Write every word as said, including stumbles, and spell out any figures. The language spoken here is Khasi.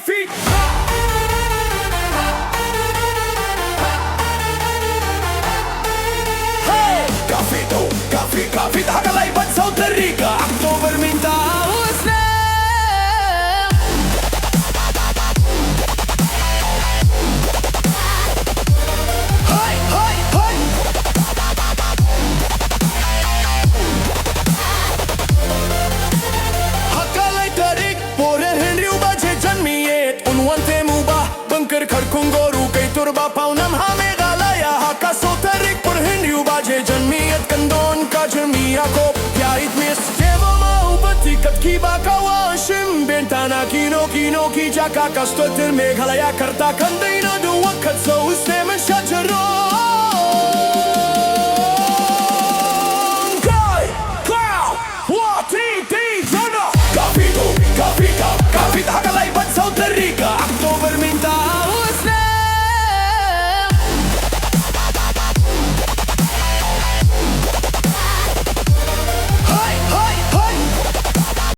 Hey! Ka fit, oh, ka fit, ka fit, ha ka lai ban saw tarik ka October mynta u snem. Hey, hey, hey! Ha ka lai tarik por hynriew baje janmiet un wan temu ba Bynker Kharkongor u Kaitor ba paw nam ha Meghalaya. Ha ka saw tarik por hynriew baje janmiet kan don ka jingmih akop ïa ïit miss. Te ba ma u bati kat ki ba ka wa shim bynta na kino kino ki jaka ka Stoter Meghalaya. Ka rta kan dei naduh wa kat saw snem sha jrong.